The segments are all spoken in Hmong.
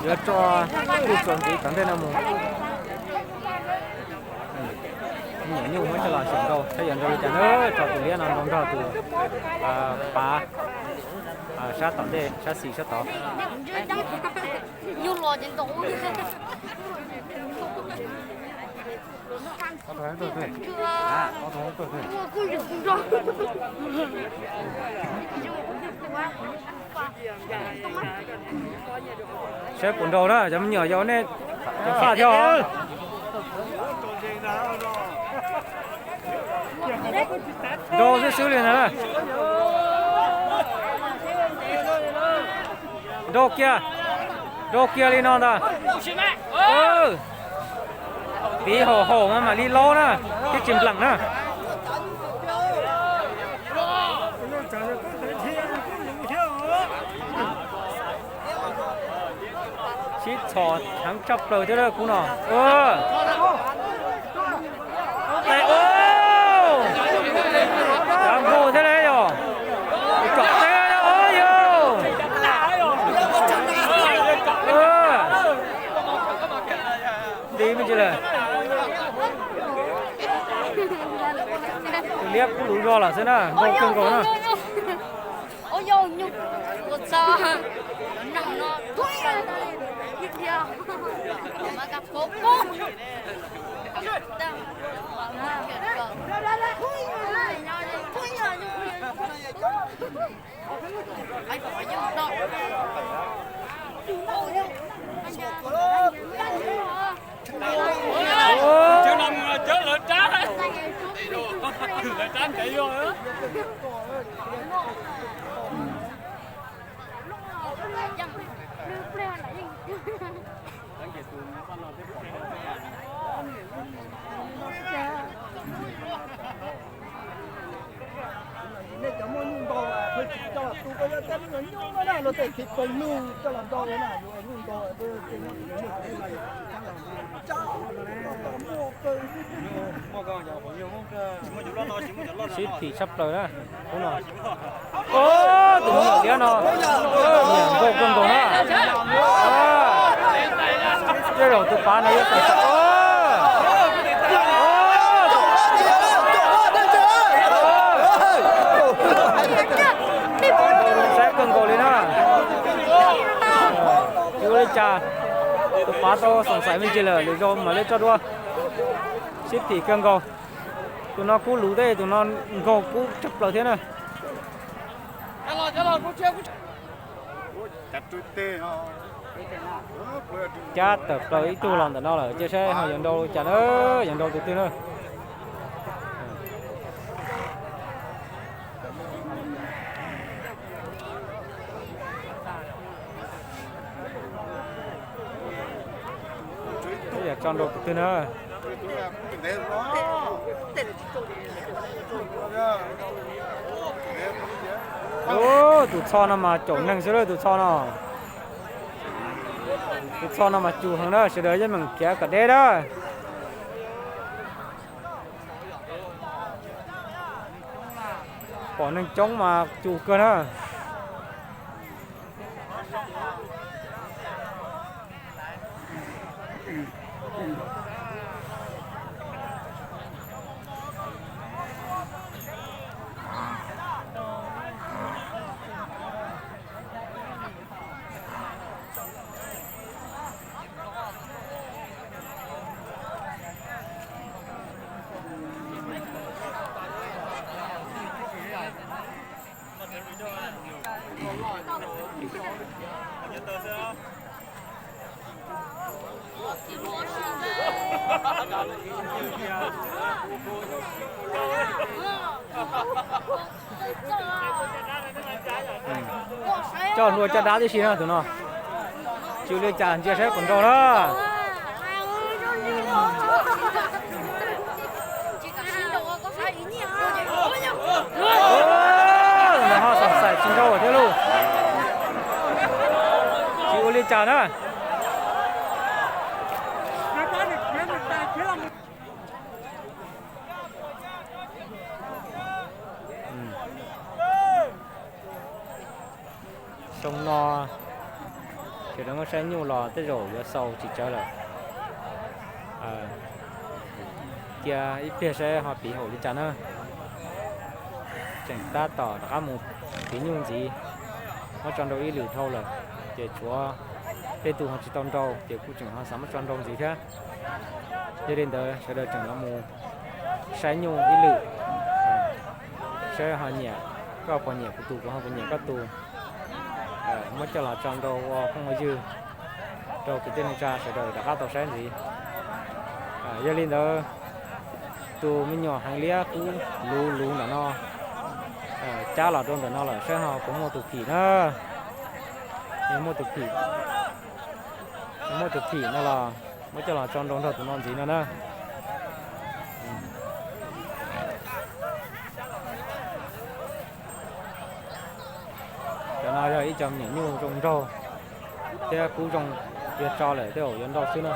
Yuav tso kuj txuas ntxiv tom ntej no mus. Nyuam nyuj muab coj los xyaum nrau saib yuav nrau li cas na, tso tus liab no nrau nrog tus pav sab tom ntej, sab xis sab tod. Saib puas nrau na, cov me nyuam yau nej ceev faj thiab os. Nrau xwb xwb li ntag. Nrau kiag, nrau kiag li no ntag. Tiv haum haum mas mam li laub na, thiab tsis npleem na. Sib txhom heev tshaj plaws thiab lawm kuv no. Cov nkaus thiab lawm yog. Tsom teb os yog. Nti me ntsis lawm. Tus liab kub luv zog lawm xwb na, nkaus kawg nkaus na. Nej cov muaj nyuj nkaus, pheej tsis coj los tu koj yuav coj nyuj nkaus na, luag tej txiv pawg lug coj los nrau na, nyuj nkaus. Sib phim tshaj plaws na, ub no. Tus me nyuam liab no, nyiam nkaus kawg nkaus na. Tej zaum tus pav no yuav tawm tsam. Saib kawg nkaus li na. Tsis ua li cas, tus pav tau xoom xaim me ntsis lawm, lwm zaus mam li tso dua. Sib phim kawg nkaus. Tus no kub luv thiab, tus no nkaus kub tshaj plaws thiab na. Cab tawm plaws ib tug los ntawm no lawm, cia saib ho yuav nrau li cas na, yuav nrau tus twg na. Yog tso nrau tus twg na. Tus txho no mas caum neeg xwb lawm tus txho no. Tus txho no mas cus heev na, sawv daws yeej meem khiav kom deb na. Pom neeg coob mas cus kawg na. Coj hlua coj dab tib si na tus no. Tsis ua li cas, ntsia saib puas nrau na. Tus no ho xoom xaim tsis nrau thiab lauj. Tsis ua li cas na. Xyoo no Sawv daws muab saib nyuj los tej zaum yuav xaus tsis tsawg lawm. Cia ib pliag saib ho piv haum li cas na. Tseem tab tom rov qab mus piv nyuj ntxiv, muab tso nrau ib lwm dhau lawm, ces tshuav tej tus ho tsis tau nrau ces kuj tseem ho xav muab tso nrau ntxiv thiab. Yog li ntawd sawv daws tseem los mus saib nyuj ib lwm, saib ho nyiam, koj puas nyiam kuv tus, kuv ho puas nyiam koj tus. Muab coj los tso nrau ua phooj ua ywg rau kwv tij neej tsa sawv daws rov qab tau saib ntxiv. Yog li ntawd, tus me nyuam heev liab kub luv luv ntawm no cab los rau ntawm no lawm, saib ho puas muaj tus phim na. Yog muaj tus phim, muaj tus phim no los muab coj los tso nrau nrog tus no ntxiv no na. Cov no yog ib co me nyuam nyuj zoo nraug thiab kub zoo, yog tso lawm tej zaum yuav nrau xwb na.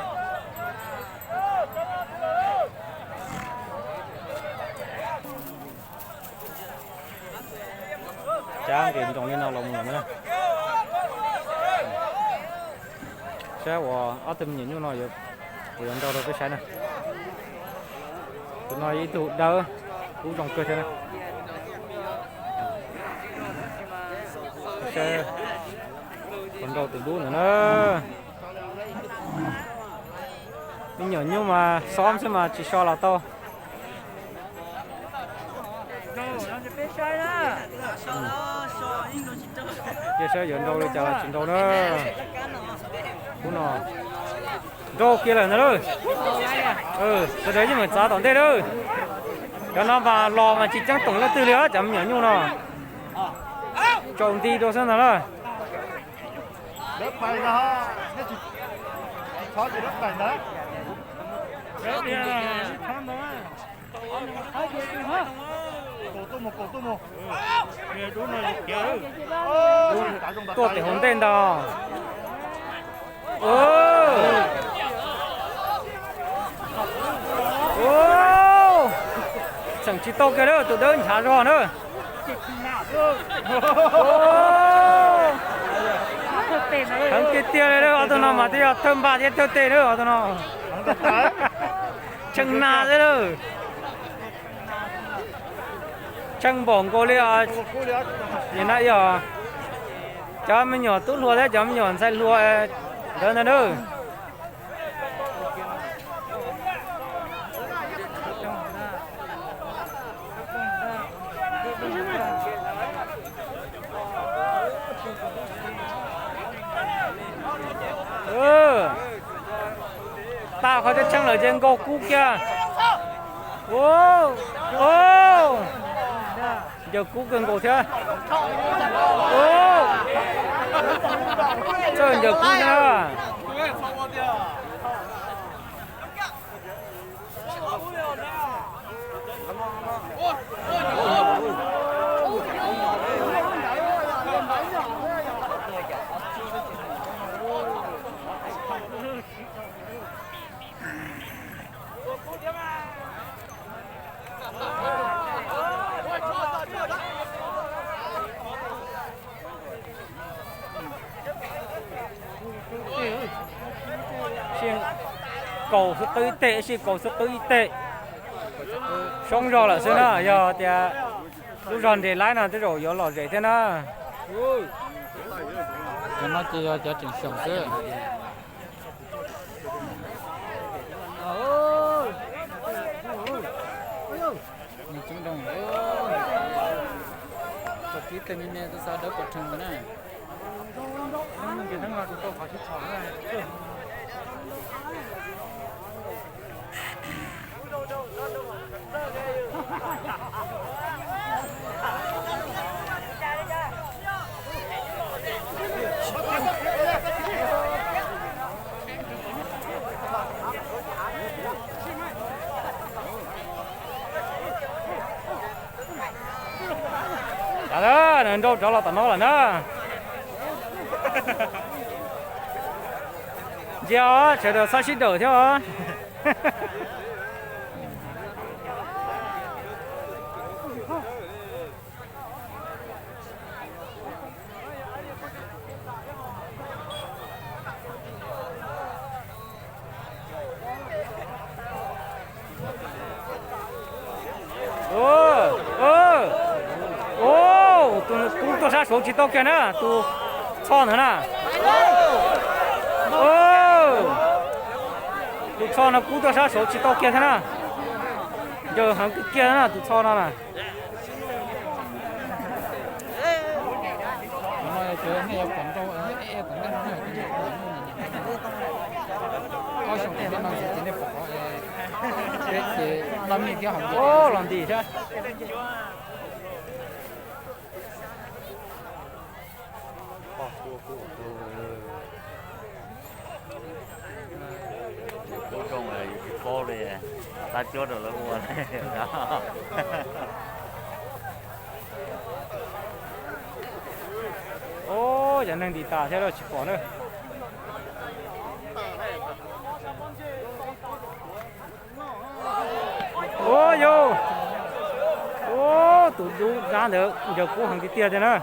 Cab nqis nroos li no los mus lawm na. Saib uas ob tug me nyuam nyuj no yuav, kuv yuav nrau rau peb saib na. Tus no ib tug dawb, kub zoo kawg thiab na. Saib, kuv nrau tus dub ntawd na. Me nyuam nyuj mas xob xwb mas tsis so los tau. Cia saib yuav nrau li cas los tsis nrau na. Kub no nrau kiag lawm ntag lauj. Sawv daws yeej meem txav tom ntej lauj. Cov no mas los mas tsis ceeb toom leej twg li os, cov me nyuam nyuj no. Tsaus nti rau xwb ntag lauj. Tuaj pem hauv ntej ntag. Tseem tsis tau kiag lawm, tus dawb nchav zog na. Heev tiag tiag li lawm, ob tug no mas twb yog thawj npaj thiab thawj tes lawm ob tug no. Tsheej nag xwb lawm. Tsheej npaum nkaus li os. Nim no yog cov me nyuam tub hluas thiab cov me nyuam ntxhais hluas ntawd ntag na. Tag qhov cab tsheej lawm ces nkaug kub kiag. Ncaws kub kawg nkaus thiab. Txawj ncaws kub thiab. Sij kaus xwb qwb ib teg, sij kaus xwb qwb ib teg. Soob zog lawm xwb na, yog tias lub zog nres laib no tej zaum yuav lom zem thiab na. Cov no ces yog cov tseem xyoos xwb. Tib teg me me xav dawb pov rhees na. Nrau rov los tom no lawm na. Ntsia os, sawv daws txhob sib dawm thiab os. Tuaj sab saud tsis tau kiag na, tus Txho ntawd na. Tus Txho no kub tuaj sab saud tsis tau kiag thiab na. Ncaws heev kiag kiag na tus Txho no na. Los ntim thiab. Kub zoo, yus tsis paub li, qab cuab rau lawv ua. Cov neeg ntim tas thiab los tsis pom na. Ua yus, ua tus dub dab ntawd ncaws kub heev tiag tiag tiag na.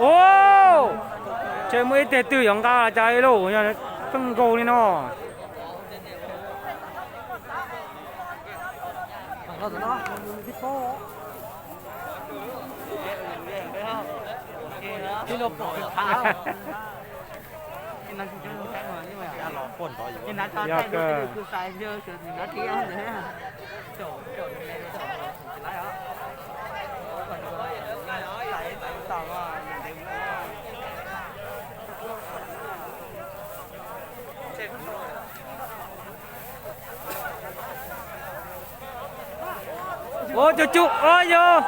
Ua, ces muaj ib teg twg yuav nqa los cas ib lub, yog pheej nkaug li no. Yog kawg. Ua cuj cuj, ua yog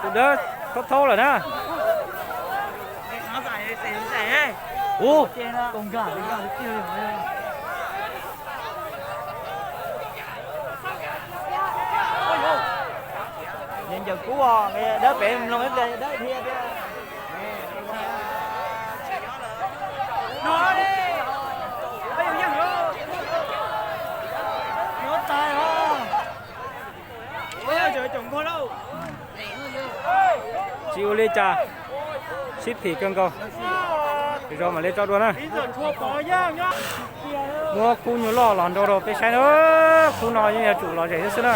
tus dawb thaub thaub lawm na. Ua, ncaws kub os, dawb pem mloog dawb dhia thiab. Tsis ua li cas, sib phim kawg nkaus. Zoo mam li tso dua na. Muab khub nyuj loj los nrau rau peb saib na. Khub no yeej yuav tsum lom zem xwb na.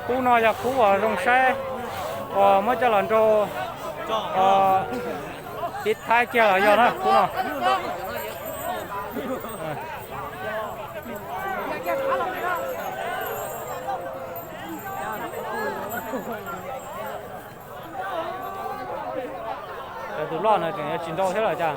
Khub no yog khub uas zoo saib, uas muab coj los nrau, pib thaib kiag los yog na khub no. Tus loj no tseem yuav tsis nrau thiab los cas.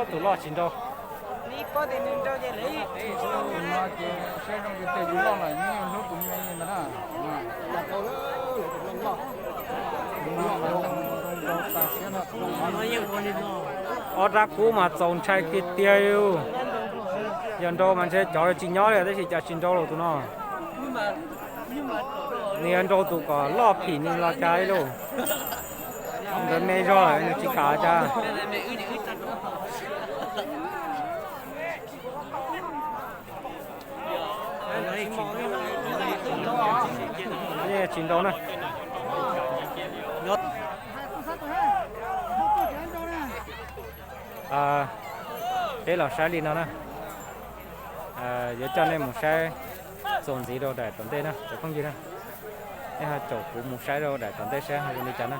Tus loj tsis nrau. Ob rab kub mas txaus ntshai tiag tiag. Yog nrau mas ntshe cov tsis nyob li tab sis cas tsis nrau lawm tus no. Nws yog nrau tus kom loj phim nws los cas ib lub. Nkawd me zog lawm nws tsis kam cas. Tsis nrau na. Peb los saib li no na. Yuav coj nej mus saib txuas ntxiv rau daim tom ntej na cov phooj ywg na. Nej ho caum kuv mus saib rau daim tom ntej saib ho zoo li cas na.